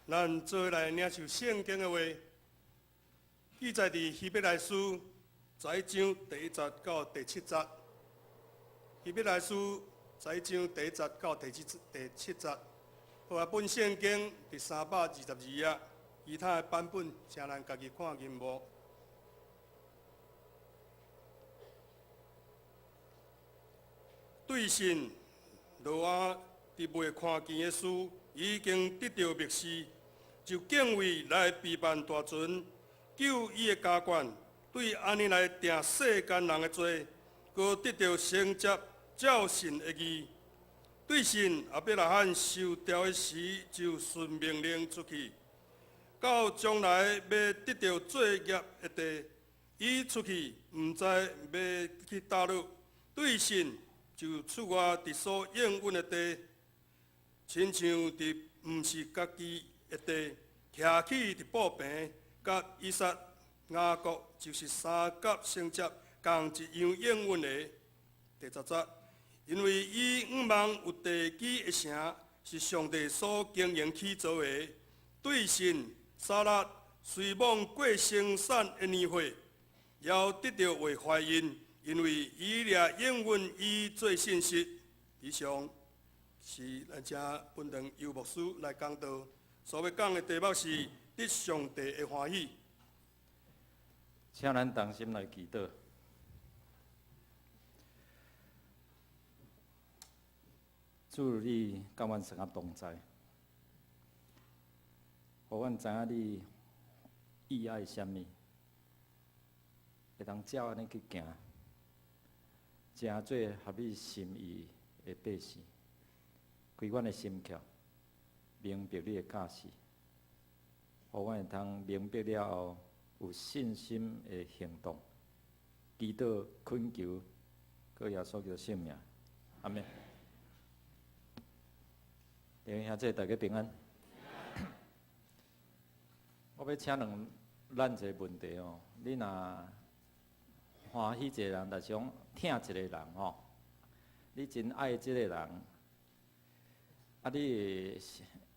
咱做伙來領受聖經的話，記載佇希伯來書11章第1節到第7節。希伯來書十一章第一節到第七節。好啊，本聖經佇322頁，其他的版本，請咱家己看螢幕。對信，挪亞佇未看見的事已經得著默示，就敬畏來備辦大船，救伊的家眷，對按呢來定世間人的罪，閣得著承接照神的義。對信，亞伯拉罕受召的時，就順命令出去，到將來欲得著做業的地，伊出去，毋知欲去佗落。對信，就出外佇所應允的地，親像佇毋是家己的地，徛起佇布棚，佮以撒、雅各，就是三甲承接仝一樣應允的。第10節。因為伊向望有地基的城，是上帝所經營起造的。對信，撒拉雖罔過生產的年歲，猶得著為懷孕，因為伊掠應允伊做信實。以上是咱請本堂游牧師來講道，所欲講的題目是得上帝的歡喜。請咱同心來祈禱。主，你佮阮相佮同在，予阮知影你意愛啥物，會當照按呢去行，成做合你心意的百姓，開阮的心竅，明白你的教示，予阮會當明白了後，有信心的行動，祈禱懇求，靠耶穌基督聖名，阿們。弟兄兄姊，大家平安。我欲請問咱一个問題哦，你若歡喜一个人，就是講疼一個人吼，你真愛這个人，啊，你會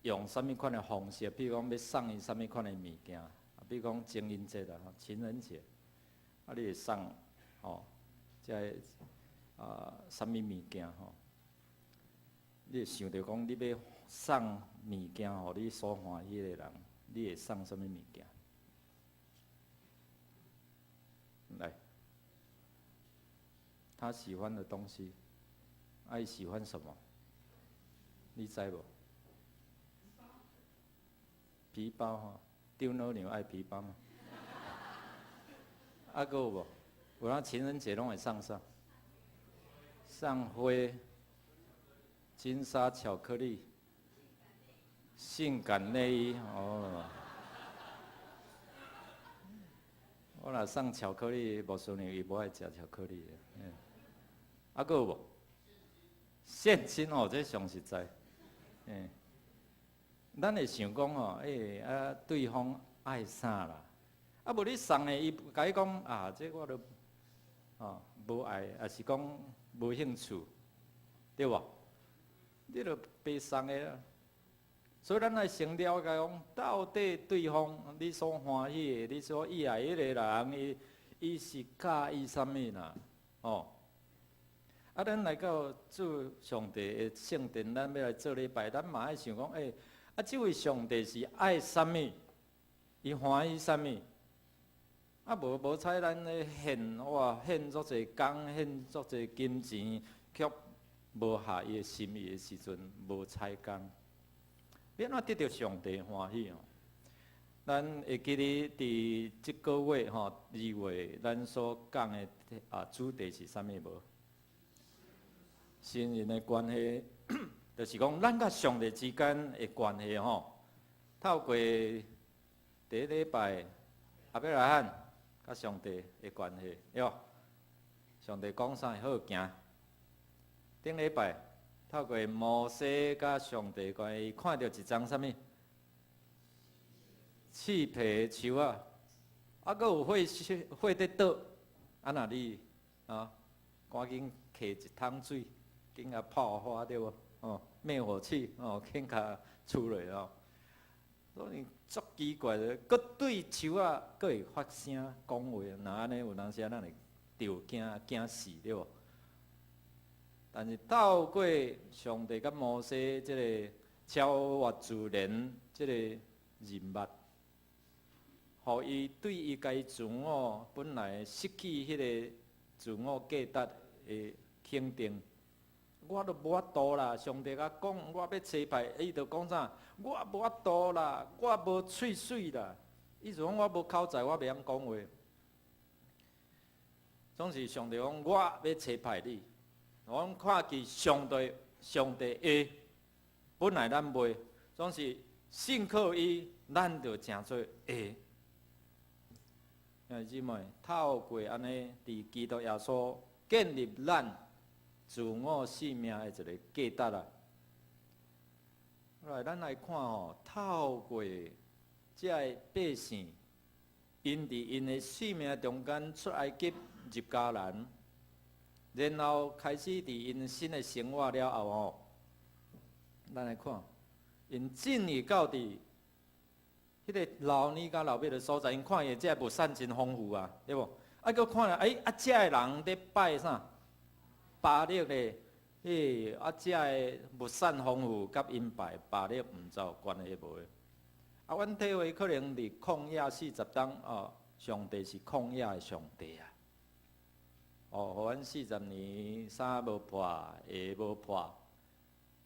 用啥物款的方式？比如講欲送伊啥物款的物件？啊，比如講情人節啦，情人節，啊，你會送吼，這个啥物物件吼？你會想著講，你欲送物件予你所歡喜的人，你會送啥物物件？來，他喜歡的東西，愛喜歡什麼？你知無？皮包吼，張老娘愛皮包嗎？啊，閣有無？有人情人節攏會送啥？送花。金沙巧克力、性感內衣哦。我若送巧克力，無輸娘伊無愛食巧克力的。啊，閣有無？現金哦，這上實在。咱會想講吼，欸，啊，對方愛啥啦？啊，無你送的，伊共你講啊，這我都哦無愛，抑是講無興趣，對無？你著白送的啦，所以咱愛先了解講，到底對方你所歡喜的、你所意愛彼個人，伊伊是佮意啥物啦？哦，啊，咱來到主上帝的聖殿，咱欲來做禮拜，咱嘛愛想講，欸，啊，這位上帝是愛啥物？伊歡喜啥物？啊，無無彩咱咧獻哇，獻足濟工，獻足濟金錢，卻無合伊的心意的時陣，無彩工，欲按怎得著上帝歡喜哦？咱會記得佇這個月吼，2月，咱所講的啊主題是啥物無？神人的關係，就是講咱佮上帝之間的關係吼。透過第一禮拜亞伯拉罕佮上帝的關係，喲，上帝講啥好行。頂禮拜透過摩西佮上帝關係，看著一叢啥物？刺皮的樹仔，啊，閣有火火佇倒，啊，若你啊，趕緊揢一桶水，緊共炮火對無？哦，滅火器哦，緊共吹落哦。所以足奇怪的，閣對樹仔閣會發聲講話，若按呢有當時咱會著驚驚死對無？但是透過上帝佮摩西這个超越自然這个人物，予伊對伊家己自我本來失去彼个自我價值的肯定，我都無法度啦。上帝共講，我欲差派，伊就講啥？我無法度啦，我無喙齒啦。意思講我無口才，我袂曉講話。總是上帝講，我欲差派你。我講看見上帝，上帝會，本來咱袂，總是信靠伊，咱就成做會。兄弟姊妹，透過按呢，佇基督耶穌建立咱自我生命的一个價值啦。來，咱來看吼，透過這个百姓，𪜶佇𪜶的生命中間出埃及入迦南，然後開始佇𪜶新的生活了後吼，咱來看，𪜶進去到佇彼个流奶佮流蜜的所在，𪜶看見這个物產真豐富啊，對無？啊，閣看咧，欸，啊，遮的人佇拜啥？巴力咧，欸，啊，遮的物產豐富，佮𪜶拜巴力毋知有關係無？啊，阮體會可能佇曠野四十冬哦，上帝是曠野的上帝啊。哦，予阮四十年衫無破，鞋無破。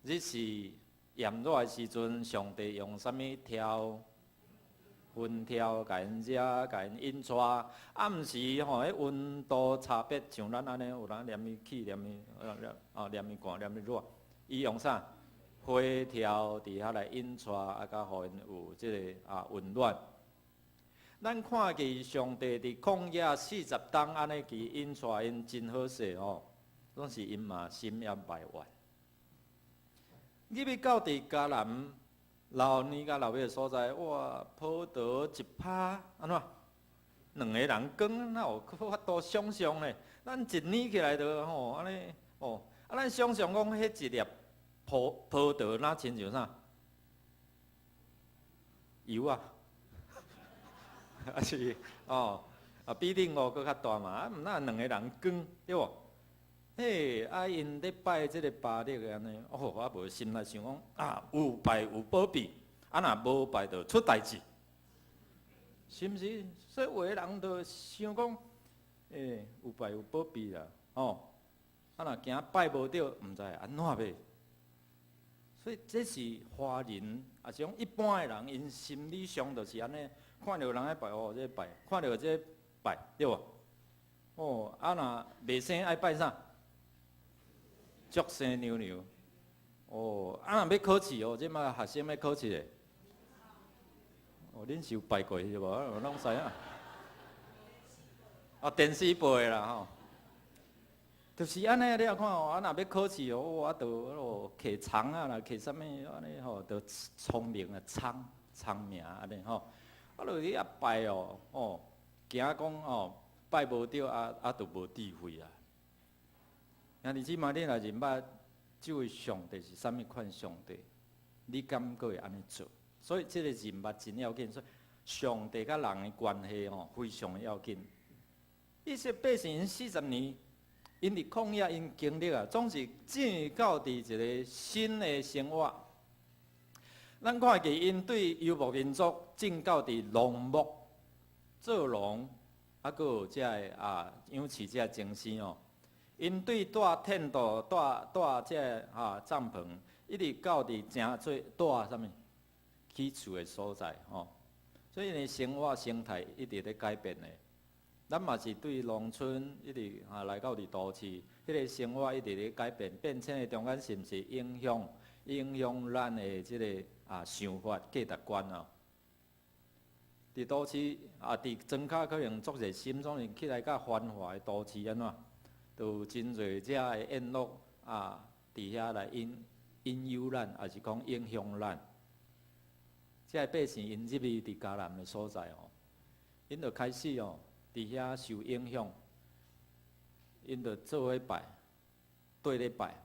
日是炎熱的時陣，上帝用啥物柱？雲柱共𪜶食，共𪜶引帶。暗時吼，彼溫度差別像咱按呢，有人連伊氣，連伊啊，連伊寒，連伊熱。伊用啥？火柱佇遐來引帶，啊，佮予𪜶有這个啊溫暖。咱看見上帝佇曠野四十冬按呢去引帶𪜶真好勢吼，總是𪜶嘛心也埋怨。入去到佇迦南流奶佮流蜜的所在，哇，葡萄一拍按怎？兩个人扛，哪有法度想象呢？咱一捏起來就吼按呢哦，啊，咱想象講彼一粒葡萄若親像啥？油啊，還是哦啊，比恁五閣較大嘛？啊，毋若兩个人扛，對無？嘿，啊，𪜶咧拜這个巴力的按呢，哦，我無心內想講啊，有拜有保庇，啊，若無拜就出代誌，是毋是？所以有的人就想講，欸，有拜有保庇啦，吼，啊，若驚拜無著，毋知按怎欲。所以這是華人，抑是講一般的人，𪜶心理上就是按呢，看著人咧拜哦，這拜，看著這拜，對無？哦，啊，若袂生愛拜啥？竹生娘娘，哦，啊，若欲考試哦，這擺學生欲考試的，哦，恁是有拜過是無？我攏知影。哦，電視播的啦吼，就是按呢，你若看哦，啊，若欲考試哦，啊，就哦，揢蔥啊啦，揢啥物按呢吼，就聰明啊，聰聰明按呢吼，啊，落去遐拜哦，哦，驚講哦，拜無著啊，啊，就無智慧啊。兄弟姊妹，你若認捌這位上帝是啥物款上帝，你敢閣會按呢做？所以這个認捌真要緊。所以上帝佮人的關係吼，非常的要緊。以色列百姓四十年，𪜶佇曠野𪜶經歷啊，總是進到佇一个新的生活。咱看見𪜶對遊牧民族進到佇農牧做農，啊，閣有這个啊養飼這个精神哦。𪜶對蹛天度、蹛蹛這个啊帳篷，一直到佇成做蹛啥物起厝的所在吼。所以呢，生活生態一直咧改變的。咱嘛是對農村一直啊來到佇都市，彼个生活一直咧改變，變遷的中間是毋是影響咱的這个啊想法、價值觀啊？佇都市啊，佇莊跤可能足熱心，總是起來較繁華的都市按怎？都有真濟遮的宴樂啊，佇遐來引誘咱，抑是講影響咱。這个百姓𪜶入去佇迦南的所在哦，𪜶就開始哦，佇遐受影響，𪜶就做伙拜，對咧拜，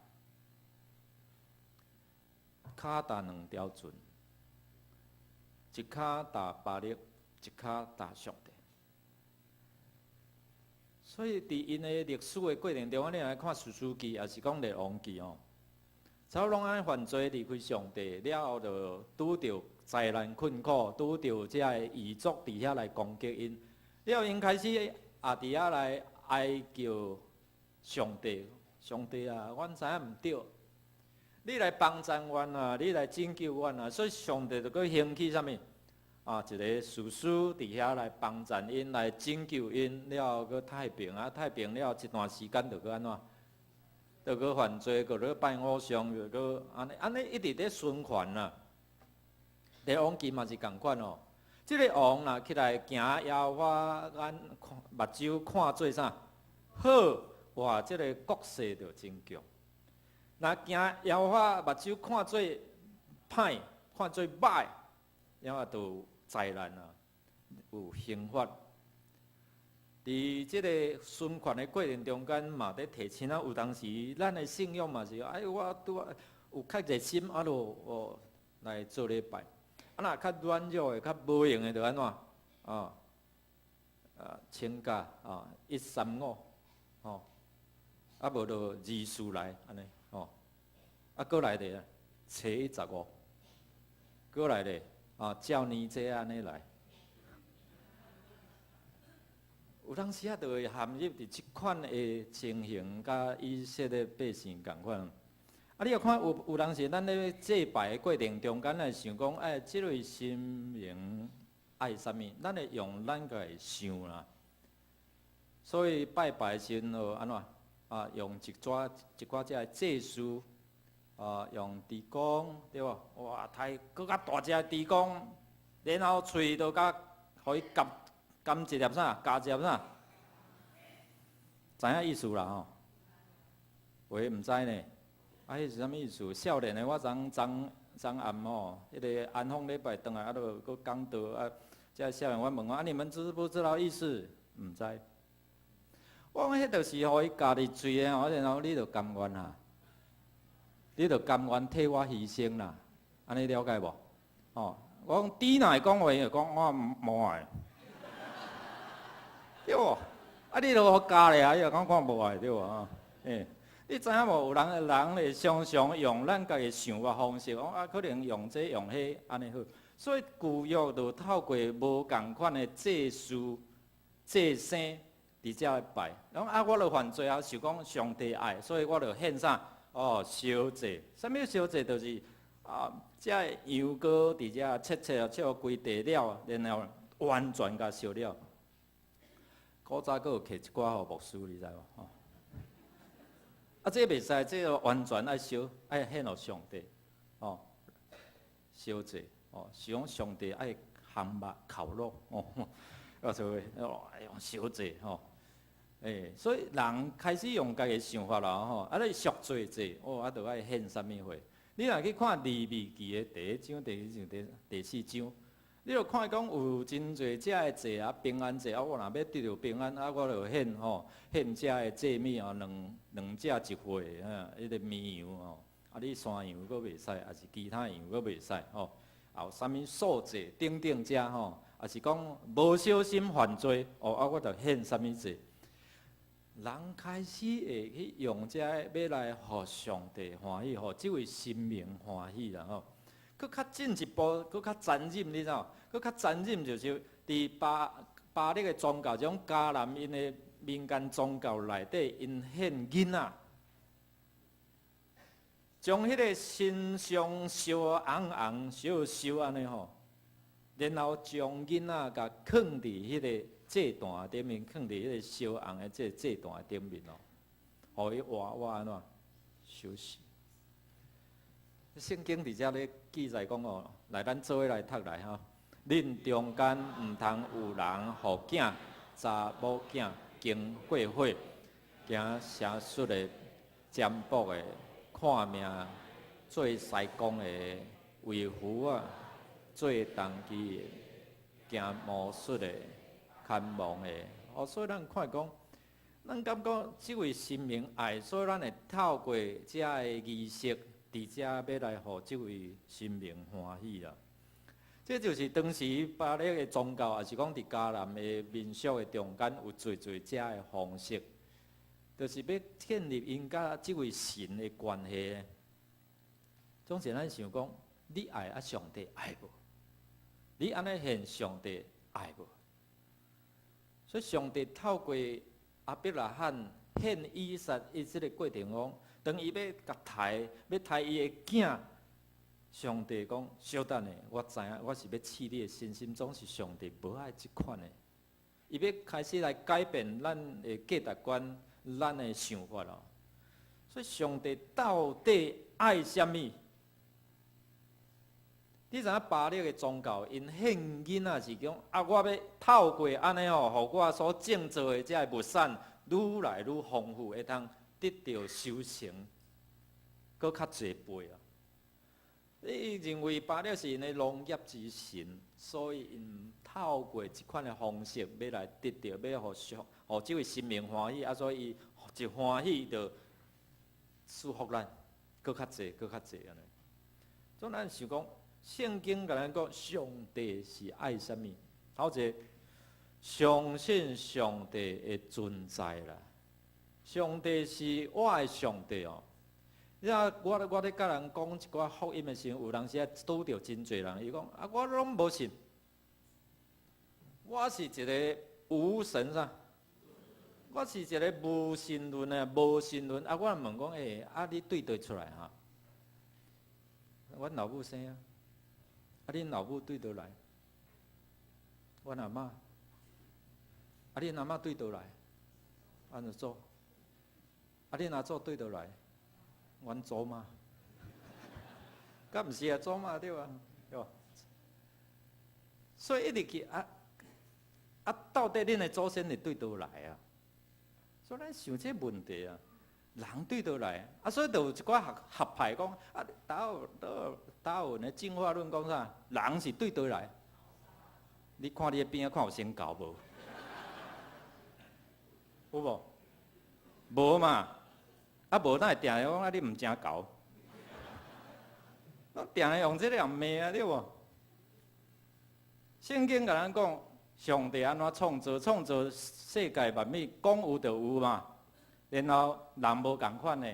跤踏兩條船。一跤踏巴力，一跤踏上帝。所以，佇𪜶的歷史的過程中，你來看士師記，抑是講列王記哦，差不多攏按呢犯罪離開上帝了後，就拄著災難困苦，拄著這个異族佇遐來攻擊𪜶，了後𪜶開始也佇遐來哀求上帝，上帝啊，阮知影毋對，你來幫贊阮啊，你來拯救阮啊，所以上帝就閣興起啥物？啊，一个士師佇遐來幫贊𪜶，來拯救𪜶，了後閣太平啊，太平了後一段時間就閣按怎？就閣犯罪，閣咧拜偶像，又閣按呢按呢一直咧循環啦。列王記嘛是仝款哦。這个王若起來行耶和華眼目睭看做啥？好，哇！這个國勢就真強。若行耶和華目睭看做歹，看做䆀，了後就有災難啊，有刑罰。佇這个循環的過程中間，嘛佇提醒啊，有當時咱的信仰嘛是，哎，我拄仔有較熱心，啊，就哦來做禮拜。啊，若較軟弱的、較無閒的，就按怎？啊，請假啊，一三五，吼，啊無就二四來按呢，吼，啊，閣來咧，初一十五，閣來咧，啊，照年節按呢來。有當時啊，就會陷入佇這款的情形，佮以色列百姓仝款。啊，你若看有當時，咱咧祭拜的過程中間，來想講，哎，這位神明愛啥物？咱會用咱家己想啦。所以拜拜時陣就按怎？啊，用一撮一寡這个祭司，啊，用豬公對無？哇，刣閣較大隻的豬公，然後喙都共予伊夾夾一粒啥？夾一粒啥？知影意思啦吼？有的毋知呢。啊，彼是啥物意思？少年的我昨昨昨暗吼，彼个安放禮拜轉來，啊，就閣講道啊。這少年我問我啊，你們知不知道意思？毋知。我講彼就是予伊夾佇喙的吼，然後你就甘願啊，你就甘願替我犧牲啦，按呢了解無？哦，我講豬若會講話，就講我無愛，對無？啊，你都予夾咧啊，伊就講我無愛，對無？啊，欸，你知影無？有人人會常常用咱家己想法方式，講啊，可能用這用彼按呢好，所以舊約就透過無仝款的祭司、祭牲佇遮拜。講啊，我著犯罪啊，想講上帝愛，所以我著獻啥？哦，燒祭。啥物燒祭？就是啊，這羊羔佇遮切切切予規塊了，然後完全共燒了。古早閣有摕一寡予牧師，你知無？吼。啊，這袂使，這个完全愛燒，愛獻予上帝，哦，燒祭，哦，是講上帝愛項目烤肉，哦，啊，所以哦，愛用燒祭，吼，欸，所以人開始用家己想法啦，吼，啊，你贖罪祭，哦，啊，著愛獻啥物貨？你若去看利未記的第一章、第二章、第四章，你就看講有真濟這个祭啊，平安祭啊，我若欲得著平安啊，我就獻吼，獻這个祭物哦，兩兩隻一歲啊，彼个綿羊吼，啊，你山羊閣袂使，抑是其他羊閣袂使吼，啊有啥物素祭等等這吼，抑是講無小心犯罪哦，啊，我就獻啥物祭？人開始會去用這个欲來予上帝歡喜，予這位神明歡喜啦吼。閣較進一步，閣較殘忍，你知無？閣較殘忍就是佇巴力的宗教，這種迦南𪜶的民間宗教內底，𪜶獻囡仔，將彼个神像燒紅紅、燒燒按呢吼，然後將囡仔共囥佇彼个祭壇頂面，囥佇彼个燒紅的這祭壇頂面哦，予伊活活按怎燒死。聖經佇遮咧記載講哦，來咱做伙來讀來吼，恁中間毋通有人予囝、查某囝經過火，行邪術的、占卜的、看命、做師公的、畫符仔、做童乩的、行巫術的、牽亡的。哦，所以咱看講，咱感覺這位神明愛，所以咱會透過這个儀式，佇遮欲來予這位神明歡喜啦。這就是當時巴力的宗教，抑是講佇迦南的民俗的中間有濟濟遮的方式，就是欲建立𪜶佮這位神的關係。總是咱想講，你愛啊，上帝愛無？你按呢獻上帝愛無？所以上帝透過亞伯拉罕獻以撒，伊這个過程講，當伊欲共刣，欲刣伊的囝，上帝講：稍等下，我知影，我是欲試你的信心，總是上帝無愛這款的。伊欲開始來改變咱的價值觀、咱的想法咯。所以上帝到底愛啥物？你知影巴力的宗教，𪜶獻囡仔是講啊，我欲透過按呢吼，予我所種做的這个物產愈來愈豐富，會通得著收成，閣較濟倍啊！伊認為巴力是𪜶的農業之神，所以𪜶透過這款的方式，欲來得著，欲予上，予這位神明歡喜，啊，所以伊一歡喜就賜福咱，閣較濟，閣較濟按呢。總咱想講，聖經共咱講，上帝是愛啥物？頭一个，相信上帝的存在啦。上帝是我的上帝哦。你知我咧共人講一寡福音的時陣，有當時啊拄著真濟人，伊講啊，我攏無信，我是一个無神啥？我是一个無神論的，無神論啊！我問講，欸，啊，你對佗出來哈？阮老母生啊，啊，恁老母對佗來？阮阿嬤，啊，恁阿嬤對佗來？阮阿祖，啊，恁阿祖對佗來？阮祖媽，敢毋是啊？祖媽對啊，對無？所以一直去啊啊，到底恁的祖先是對佗來啊？所以咱想這個問題啊，人對佗來啊？所以就有一寡學學派講啊，達爾文的進化論講啥？人是對佗來？你看你的邊仔看有牲狗無？有無？無嘛？啊，無哪會定定講啊？你毋成猴？攏定定用這个來罵啊，對無？聖經共咱講，上帝按怎創造？創造世界萬物，講有就有嘛。然後人無仝款的，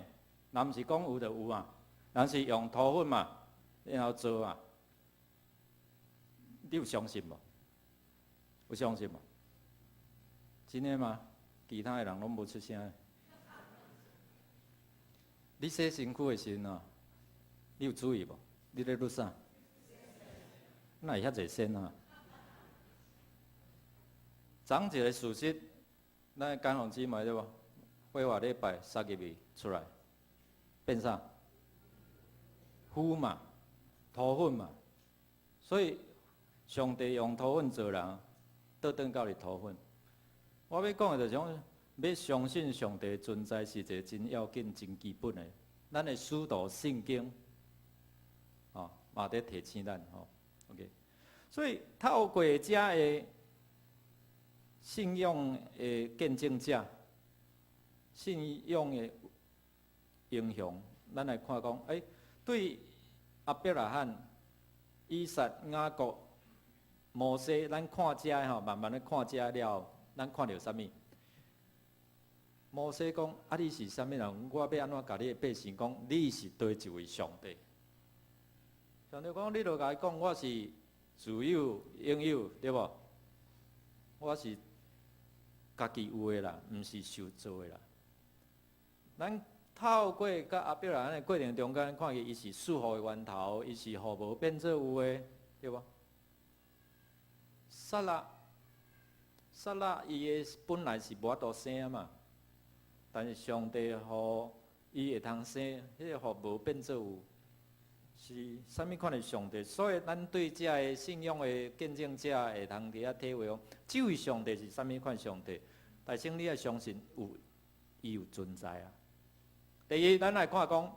人毋是講有就有嘛，人是用塗粉嘛，然後做嘛。你有相信無？有相信無？真的嗎？其他的人攏無出聲。你洗身軀的時陣啊，你有注意無？你咧擼啥？哪會遐濟仙啊？講一个事實，咱江宏姊妹對無？火化禮拜殺入去出來，變啥？灰嘛，塗粉嘛。所以上帝用塗粉造人，倒轉到佇塗粉。我欲講的就是講，欲相信上帝存在是一个真要緊、真基本的。咱的使徒信經，哦，嘛佇提醒咱吼。OK，所以透過遮的信仰的見證者、信仰的英雄，咱來看講，欸，對亞伯拉罕、以撒、雅各、摩西，咱看遮吼，慢慢咧看遮了，咱看著啥物？摩西講：啊，你是啥物人？我欲按怎共你的百姓講？你是佗一位上帝？上帝講：你著共伊講，我是自有永有，對無？我是家己有的啦，毋是受造的啦。咱透過佮亞伯拉罕的過程中間，看見伊是賜福的源頭，伊是予無變做有的，對無？撒拉，撒拉伊的本來是無法度生嘛，但是上帝予伊會通生，彼个予無變做有，是啥物款的上帝？所以咱對遮个信仰的見證者會通佇遐體會講，這位上帝是啥物款上帝？大先你愛相信有，伊有存在啊。第一，咱來看講，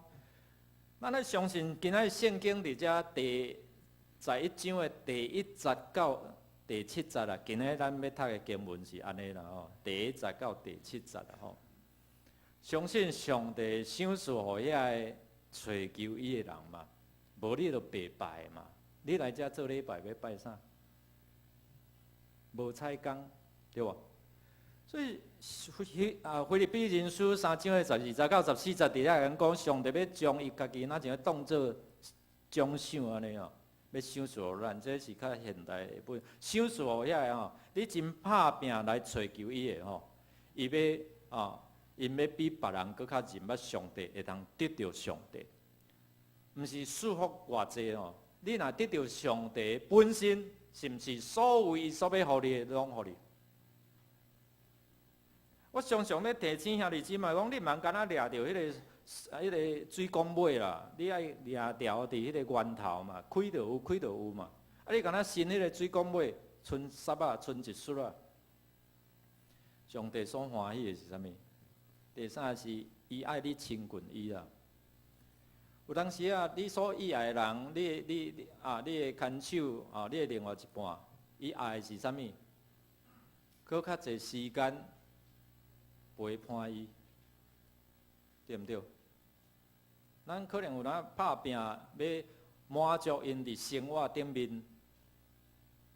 咱愛相信今仔聖經佇遮第11章的第一節到第七節啦。今仔咱欲讀的經文是按呢啦吼，第一節到第七節啦吼。相信上帝賞賜予遐个揣求伊的人嘛，無你就白拜嘛。你來遮做禮拜欲拜啥？無彩工，對無？所以，腓立比人書三章的12節到14節，佇遐共講，上帝欲將伊家己若像當做獎賞按呢哦，欲賞賜予咱，這是較現代的本。賞賜予遐个吼，你真拍拚來揣求伊的吼，伊欲啊，𪜶欲比別人閣較認捌上帝，會當得著上帝。毋是賜福偌濟吼，你若得著上帝本身，是毋是所有伊所欲予你的攏予你？我常常咧提醒兄弟姊妹講，你毋通干焦掠著彼個水管尾啦，你愛掠牢佇彼個源頭嘛，開就有，開就有嘛。啊，你干焦伸彼個水管尾，賰捒仔，賰一撮仔。上帝所歡喜的是啥物？第三是伊愛你親近伊啦。有當時啊，你所意愛的人，你的牽手啊，你的另外一半，伊愛的是啥物？閣較濟時間陪伴伊，對毋對？咱可能有當拍拚欲滿足𪜶佇生活頂面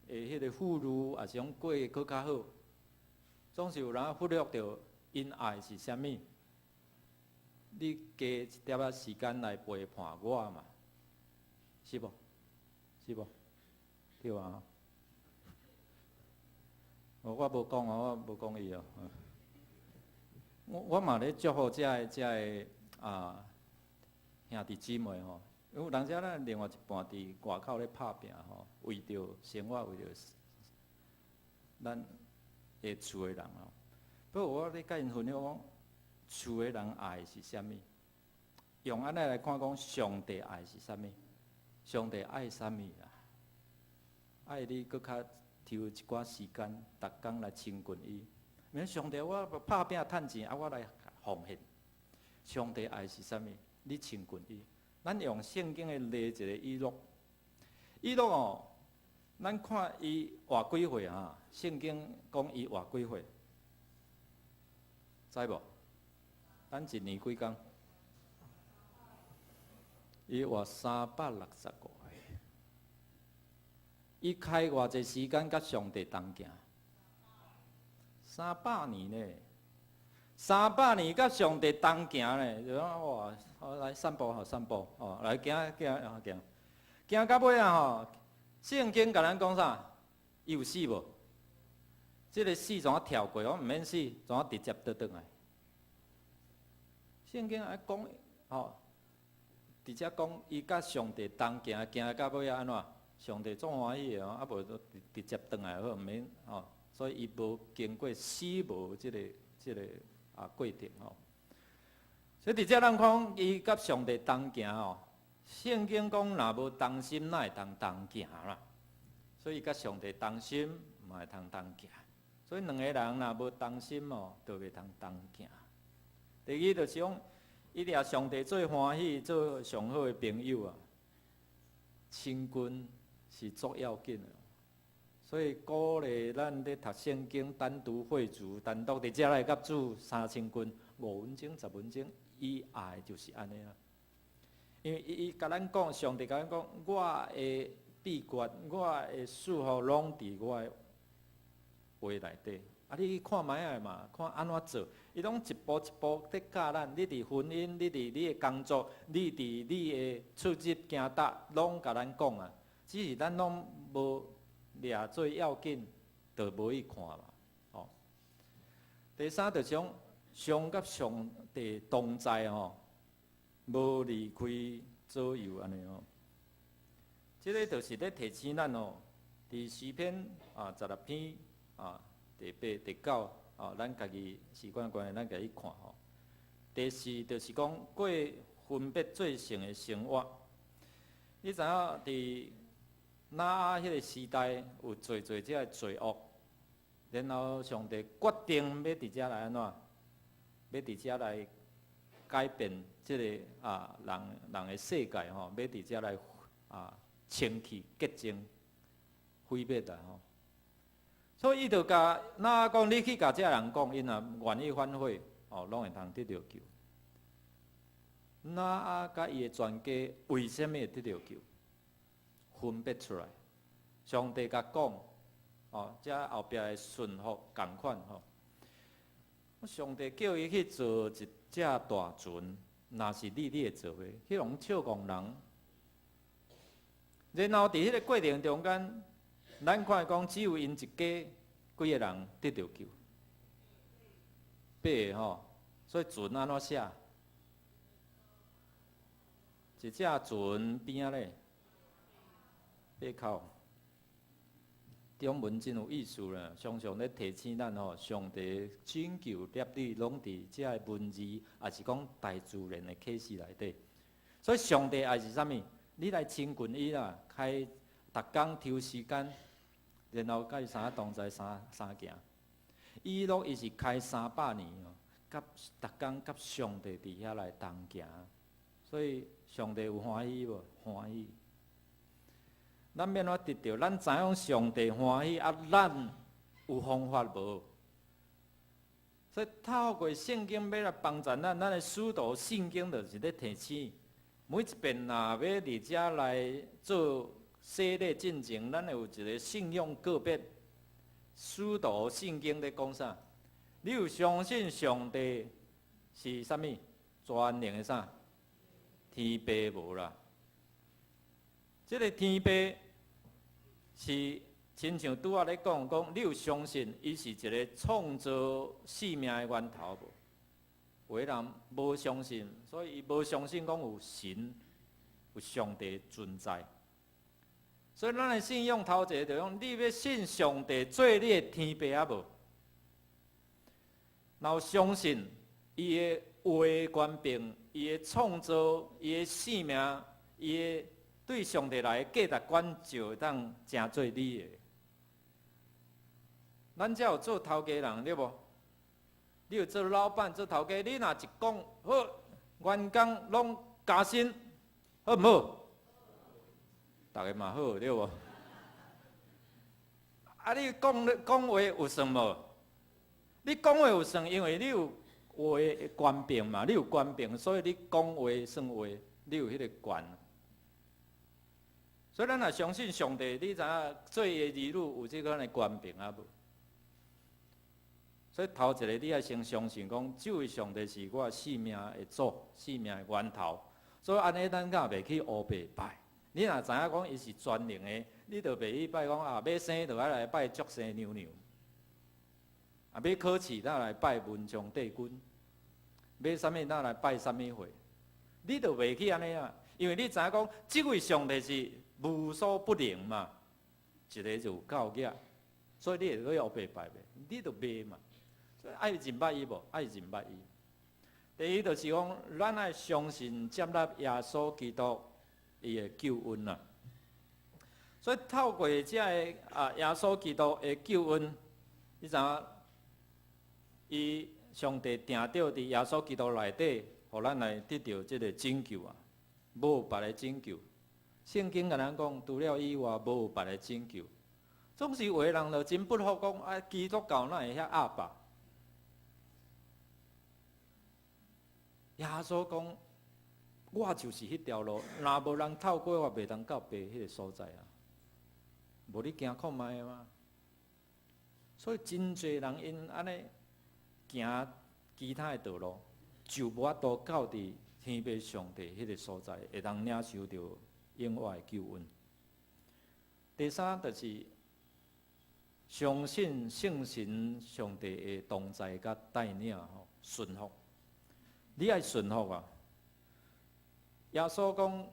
的彼個富裕，抑是講過得閣較好，總是有人忽略著𪜶愛是啥物。你加一點仔時間來陪伴我嘛，是無？是無？對啊。我無講哦，我無講伊哦。我嘛咧祝福遮个兄弟姊妹吼，因為有當時咱另外一半佇外口咧拍拚吼，為著生活，為著咱的厝的人吼。不過我咧共𪜶分享講，厝的人愛是啥物？用按呢來看講，上帝愛是啥物？上帝愛啥物啦？愛你閣較抽一寡時間，逐工來親近伊。免上帝，我拍拚趁錢，啊，我來奉獻。上帝愛是啥物？你親近伊。咱用聖經的例一個以諾，以諾哦，咱看伊活幾歲啊？聖經講伊活幾歲？知無？咱一年幾工？伊活365歲。伊開偌濟時間佮上帝同行？三百年呢？三百年佮上帝同行呢？就講哇，來散步吼，散步哦，來行行行，行到尾啊吼！聖經共咱講啥？伊有死無？這個死怎啊跳過？我毋免死，怎啊直接倒轉來？聖經愛講吼，直接講伊佮上帝同行，行到尾按怎？上帝足歡喜的哦，啊無就直接轉來好，毋免吼。所以伊無經過死無這個過程吼。所以佇遮咱講伊佮上帝同行哦，聖經講若無同心，哪會通同行啦？所以佮上帝同心，嘛會通同行。所以兩個人若無同心哦，就袂通同行。第二就是講，伊掠上帝最歡喜、做上好的朋友啊，親近是足要緊的。所以鼓勵咱咧讀聖經，單獨會主，單獨佇遮來佮主相親近5分鐘、10分鐘，伊愛就是按呢啦。因為伊共咱講，上帝共咱講，我的秘訣，我的祝福攏佇我的話內底。啊，你去看覓仔嘛，看按怎做，伊攏一步一步佇教咱。你佇婚姻，你佇你的工作，你佇你的出入行踏，攏共咱講啊。只是咱攏無掠做要緊，就無去看嘛。哦。第三就是講，常佮上帝同在吼，無離開左右按呢吼。這個就是咧提醒咱哦，佇詩篇16篇第八、第九哦，咱家己時間關係，咱家己看吼。第四就是講過分別做聖的生活。你知影佇挪亞彼個時代有濟濟這个罪惡，然後上帝決定欲佇遮來按怎？欲佇遮來改變這個人人的世界吼，欲佇遮來清氣潔淨毀滅啦吼。所以伊就共挪亞講，你去共這人講，𪜶若願意反悔，哦，攏會通得著救。挪亞佮伊的全家為啥物會得著救？分別出來。上帝共講，哦，這後壁的順服仝款吼。上帝叫伊去做一隻大船，若是你，你會做袂？去予笑戇人。然後佇彼個過程中間，咱看講只有𪜶一家幾个人得著救，八个吼，所以船按怎寫？一隻船邊仔咧，八口。中文真有意思啦，常常咧提醒咱吼，上帝拯救立你攏佇這个文字，抑是講大自然的啟示內底。所以上帝愛是啥物？你來親近伊啦，開逐工抽時間，然後佮伊三同在三三行。以諾伊是開300年哦，佮逐工佮上帝佇遐來同行，所以上帝有歡喜無？歡喜。咱欲按怎得著？咱知影上帝歡喜啊，咱有方法無？所以透過聖經欲來幫助咱，咱的使徒信經就是咧提醒，每一遍若欲佇遮來做洗禮進前，咱會有一個信仰告別。使徒信經咧講啥？你有相信上帝是啥物？全能的啥？天父無啦？這个天父是親像拄仔咧講講，你有相信伊是一个創造生命的源頭無？有的人無相信，所以伊無相信講有神、有上帝存在。所以咱的信仰頭一个就講，你欲信上帝做你的天父抑無？然後相信伊的話權柄、伊的創造、伊的生命、伊的對上帝來的價值觀，就會當成做你的。咱才有做頭家人，對無？你有做老闆、做頭家，你若一講好，員工攏加薪，好毋好？逐个嘛好，對無？啊，你講講話有算無？你講話有算，因為你有話的權柄嘛，你有權柄，所以你講話算話，你有彼个權。所以咱若相信上帝，你知影做伊的兒女有這款的權柄抑無？所以頭一个，你愛先相信講，這位上帝是我生命的主、生命的源頭。所以按呢，咱敢袂去烏白拜？你若知影講伊是全能的，你就袂去拜講啊，欲生就愛來拜祝生娘娘，啊，欲考試才來拜文昌帝君，欲啥物才來拜啥物會，你就袂去按呢啊，因為你知影講，這位上帝是無所不能嘛，一个就有夠額，所以你會去烏白拜袂？你就袂嘛。所以愛認捌伊無？愛認捌伊。第二就是講，咱愛相信接納耶穌基督伊的救恩啊。所以透過這个啊耶穌基督的救恩，你知影？伊上帝定著佇耶穌基督內底，予咱來得著這个拯救啊，無別个拯救。聖經共咱講，除了以外，無別个拯救。總是有的人就真不服講啊，基督教哪會遐鴨霸？耶穌講，我就是彼條路，若無人透過我，袂當到爸彼个所在啊。無你行看覓嗎？所以真濟人𪜶按呢行其他的道路，就無法度到佇天父上帝彼个所在，會當領受著永遠的救恩。第三就是相信聖神上帝的同在佮帶領吼，順服。你愛順服啊！耶穌講，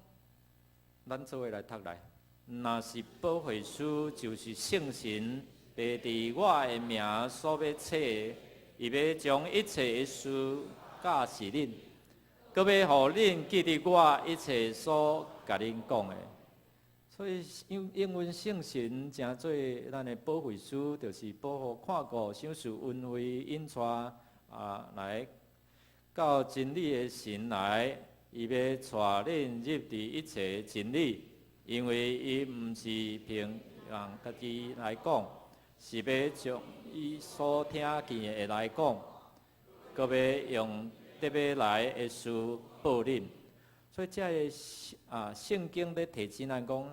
咱做伙來讀來，若是保惠師，就是聖神，父佇我的名所欲差的，伊欲將一切的事教示恁，閣欲予恁記得我一切所共恁講的。所以英英文聖神成做咱的保惠師，就是保護、看顧、賞賜、恩惠、引帶啊來到真理的神來，伊欲帶恁入佇一切真理，因為伊毋是憑人家己來講，是欲將伊所聽見的來講，閣欲用得欲來的事報恁。所以這个啊聖經咧提醒咱講，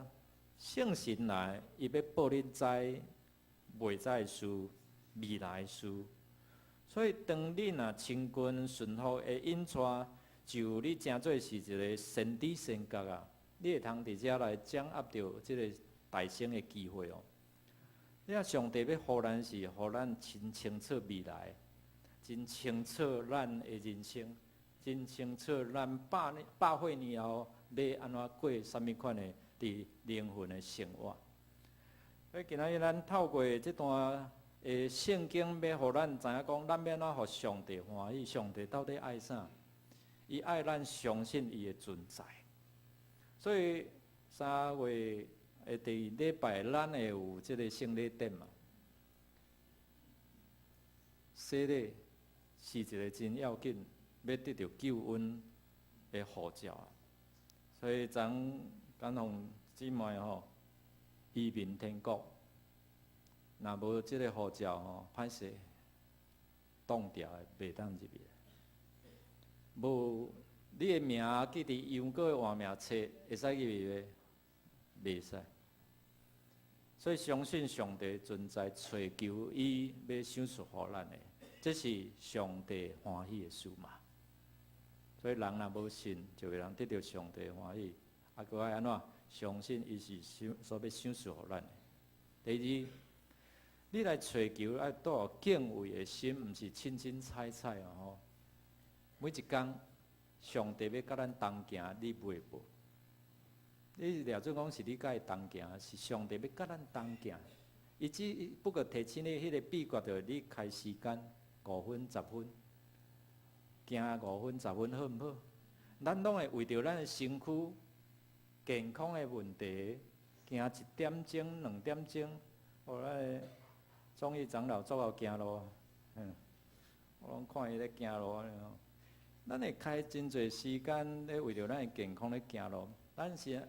聖神來，伊欲報恁知未知的事、未來的事。所以，當你若親近順服的引帶，就你成做是一个先知先覺啊！你會通佇遮來掌握著這个大升的機會哦。你看上帝欲予咱是予咱真清楚未來，真清楚咱的人生，真清楚咱百年百歲年後欲按怎過啥物款的佇靈魂的生活。所以今仔日咱透過這段的聖經，欲予咱知影講，咱欲按怎予上帝歡喜？上帝到底愛啥？伊愛咱相信伊的存在。所以3月的第二禮拜，咱會有這个聖禮典嘛。洗禮是一个真要緊，欲得著救恩的護照。所以昨敢予姊妹吼移民天國，若無這个護照吼，歹勢擋牢的，袂當入去。無你的名記佇羊羔的活命冊，會使入去袂？袂使。所以相信上帝存在，揣求伊欲賞賜予咱的，這是上帝歡喜的事嘛。所以人若無信，就袂當得著上帝歡喜。啊，閣愛按怎？相信伊是賞所欲賞賜予咱的。第二，你來揣求愛帶有敬畏的心，毋是凊凊彩彩哦吼。每一工，上帝欲佮咱同行，你袂無？你掠準講是你佮伊同行，是上帝欲佮咱同行。伊只不過提醒你，彼个秘訣就是你開時間五分十分，行五分十分好毋好？咱攏會為著咱的身軀健康的問題，行一點鐘、兩點鐘。哦，咱的中醫長老足𠢕行路，我攏看伊咧行路按呢吼。咱會開真濟時間咧為著咱的健康咧行路，咱是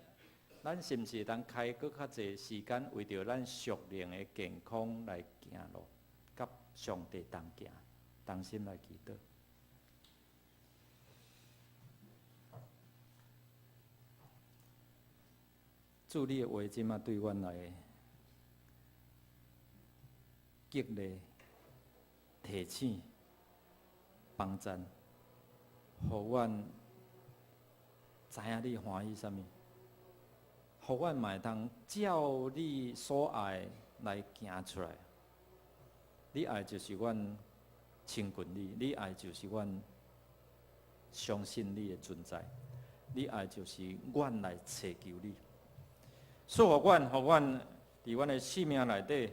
咱是毋是會當開閣較濟時間為著咱屬靈的健康來行路，佮上帝同行，同心來祈禱。主，你的話這馬對阮來激勵、提醒、幫贊，予阮知影你歡喜啥物，予阮嘛會當照你所愛來行出來。你愛就是阮親近你，你愛就是阮相信你的存在，你愛就是阮來揣求你。賜予阮，予阮佇阮的生命內底。